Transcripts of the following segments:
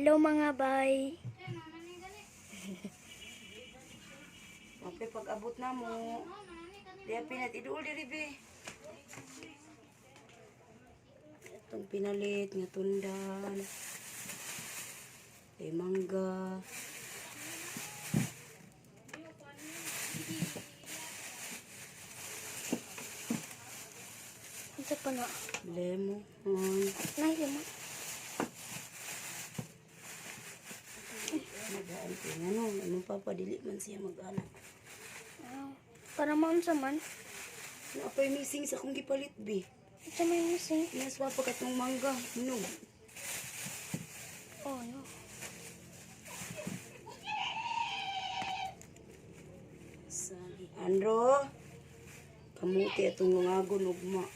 Hello, mga bay. Okay, pag abot na mo. Diya pinat iduol diri be. Itong pinalit nga tundan. Ay mangga. Unsa pa na? Lemon. Nay lima. Nagaan ko nga no. Anong papa dili man siya mag-anak. Ah, para maunsa man? Napay missing sa akong gipalit be. Unsa may missing? Naswa pa katong mangga. Hinog. Oh no. Sali. Andro. Kamuti atong lungagon ugma.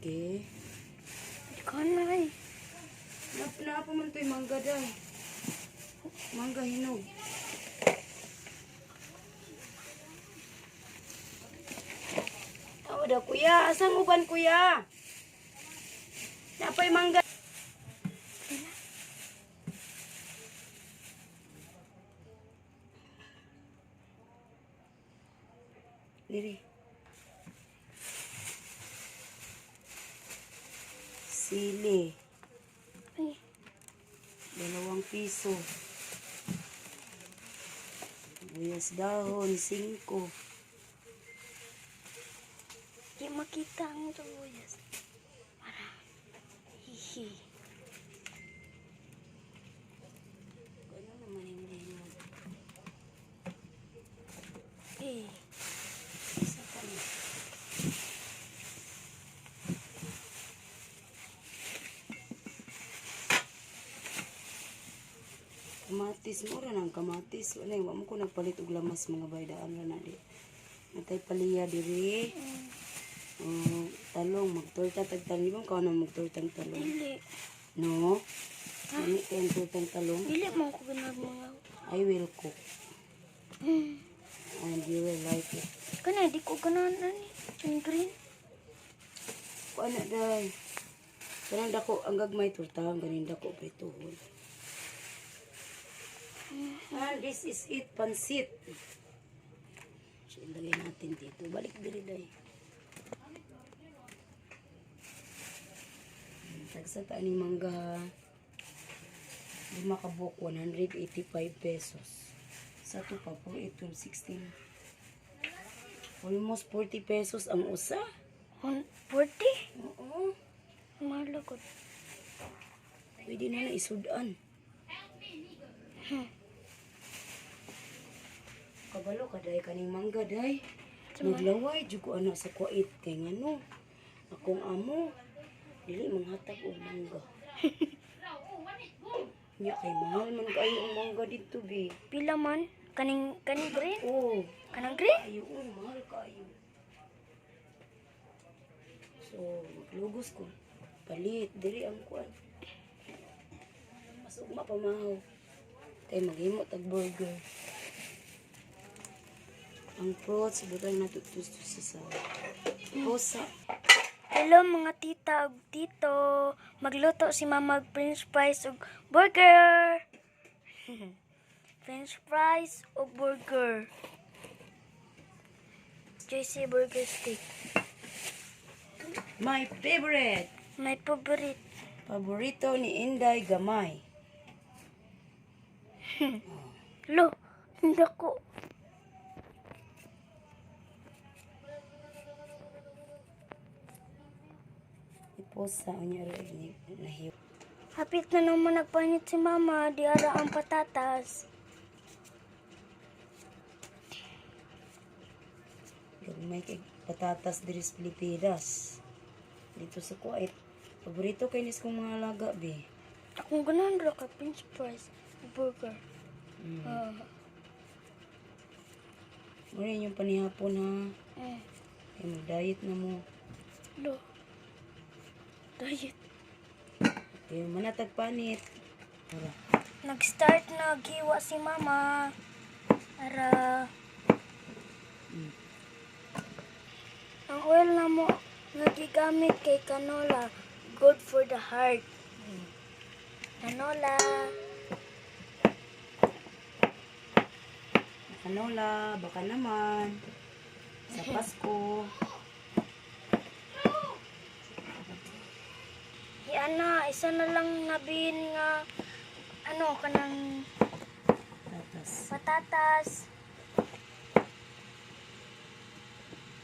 Okay. Di ko na ay. Nap na pa man to'y mangga day. Mangga hinog. Tao daw kuya, asang uban kuya? Napay mangga. Diri. Sili. Ay, 2 piso. Sibuyas dahon, 5. Di makita ang sibuyas. Para. Hihi. Ano naman hindi yun? Eh, Isa pa na. Kamatis, mura na ang kamatis. Wala, wa mo ko nagpalit og lamas, mga baydaan ra na di. Natay paliya diri. Oh, talong, magtorta tag talong. Di ba ka na magtortang talong? Dili. No? Dili kay ang tortang talong. Dili man ko ganag mga. I will cook. And you will like it. Kana di ko ganahan ani. Yung green. Kuan na day. Kanang dako ang gagmay torta ang ganin dako prituhon. And this is it, pansit. So, ilagay natin dito. Balik diri day. Tagsa ta ni mangga ha. 5 ka buok, 185 pesos. Sa to pa po, 8, 12, 16. Almost 40 pesos ang usa. 140? Oo. Mahal ko. Pwede na na isudan. Kabalo ka day kaning mangga day. Naglaway jud ko ana sa kuwait kay ngano. Akong amo dili manghatag og mangga. Nya kay mahal man kaayo ang mangga didto bi. Pila man? Kaning kaning green? Oh, Kanang green? ayo oh, mahal kaayo. So, maglugos ko. Palit diri ang kuan. Mas ugma pa mahaw. Kay maghimo tag burger. Ang fruits butang nato sa pusa. Hello mga tita ug tito. Magluto si mama og french fries ug burger. French fries ug burger. JC Burger Steak. My favorite. My favorite. Paborito ni Inday Gamay. Lo, dako. Iposa unya ra ni nahiw. Hapit na naman nagpanit si mama, di ara ang patatas. Gamay kay patatas diri sa Pilipinas. Dito sa Kuwait. Paborito kay nis kong mga alaga be. Akong ganahan ra kay french fries ug burger. Ah, Mura yung panihapon ha. Kay mag-diet na mo. Lo. Diet. Kay manatag panit. Mura. Nag-start na giwa si mama. Ara. Ang oil na mo nga gigamit kay canola, good for the heart. Canola. Canola, baka naman. Sa Pasko. Ana, isa na lang nabin nga ano kanang Tatas. Patatas.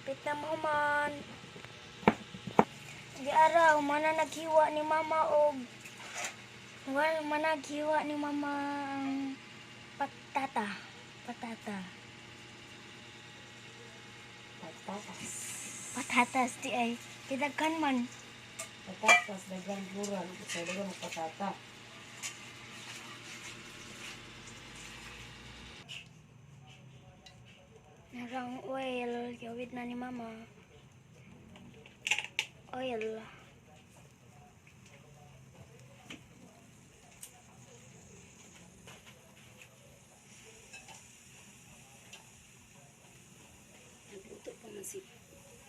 Pit na mahuman. Di ara, humana naghiwa ni mama og humana naghiwa ni mama ang patata. Patata. Patatas. Patatas di ay kidaghan man. Patatas, dagang plural. Sa dagang patata. Narang oil, gawid na ni mama. Oil. Nagluto pa man si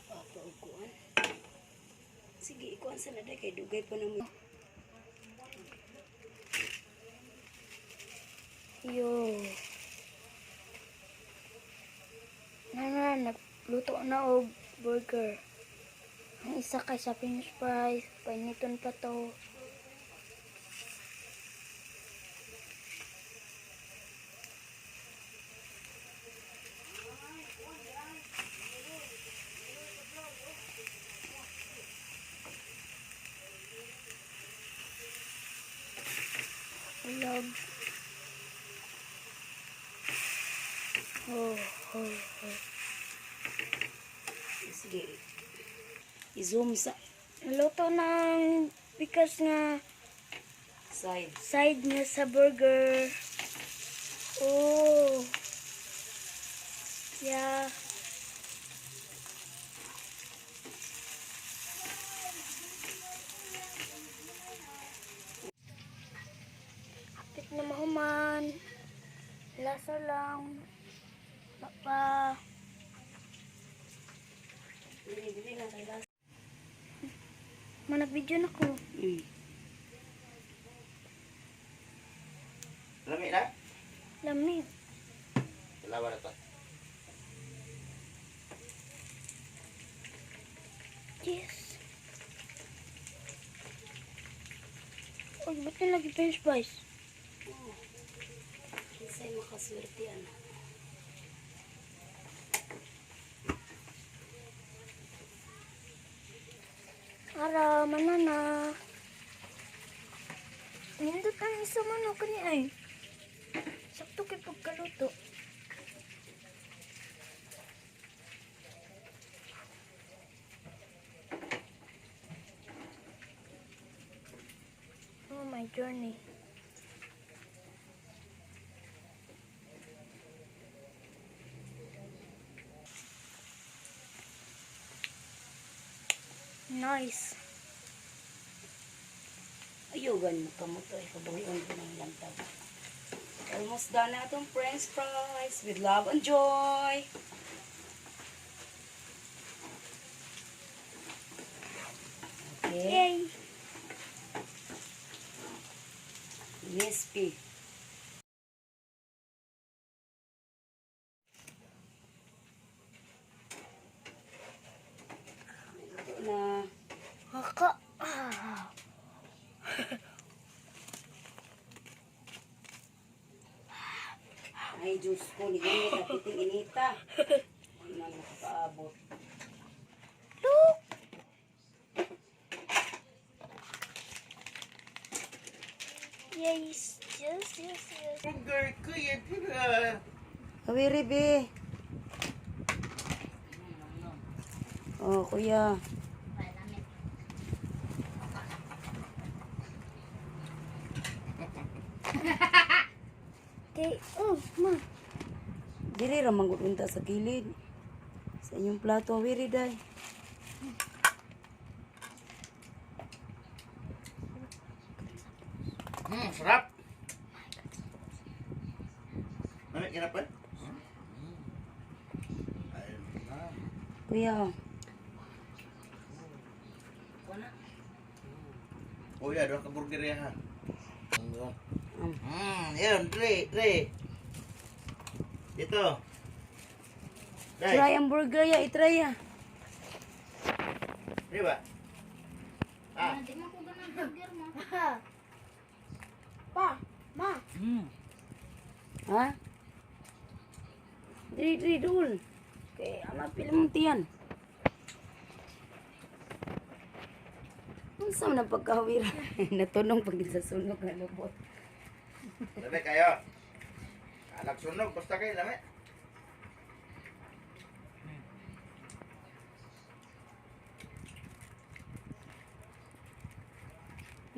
Papa og kuan. Sige, ikuan sa naday kay dugay pa namo. Yo. Na nagluto na og burger. Ang isa kay sa french fries, painiton pa to. Love. Oh. Sige. I-zoom sa Naluto ng bigas nga side. Side niya sa burger. Oh. Yeah. Hapit na mahuman. Lasa lang. Papa. Dili, dili na kay last. Manag-video na ko. Lami na? Lami. Dalawa na to. Yes. Uy, ba't na lagi french fries? Oh. Kinsay makaswerte ana. Ara, manana. Nindot ang isa man o kani ay. Sakto kay pagkaluto. Oh, my journey. Nice. Ayaw gani mo kamot ay kabuhion ko ng lantag. Almost done na atong french fries with love and joy. Okay. Yay! Yes, P. Ito na. Haka. Ah. Ay, Diyos ko. Ni ganyan kapiting inita. Hindi na makapaabot. Look! Yes. Burger ko yan. Tira. Kawiri, be. Oh, kuya. Okay. Oh, ma. Dili ra man gud unta sa kilid. Sa inyong plato, awiri day. Sarap. Lami ka na pa? Kuya, oh. Kuya, doon ka burger yan ha. Mm. Yun, dre, dre. Dito. Dai, Try ang burger ya, itry ya. di ba? Ah, Di man ko ganang burger mo. Pa, ma. Ha? Diri, diri, dul. Kay ama pila mong tiyan. Unsa man ang pagkahawira? Natunong pag sa sunog nga lubot. lami kayo. Alag sunog, basta kayo, lami.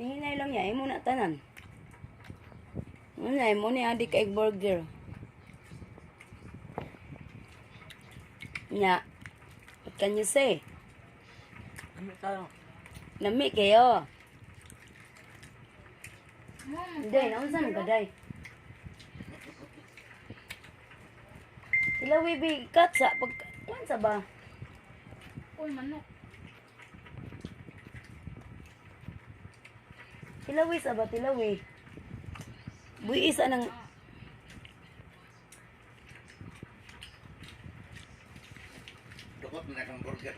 Nihinay lang ya, imo na tanan. Una, imo ni adi kay burger. Nya. What can you say? Ano tayo? Nami kayo. Mo, Day, naunsa man ka day? Sila wibi kat sa pag kuan sa ba? Uy, manok. Tilawi sa ba tilawi? Buis anang Dukot na kang burger.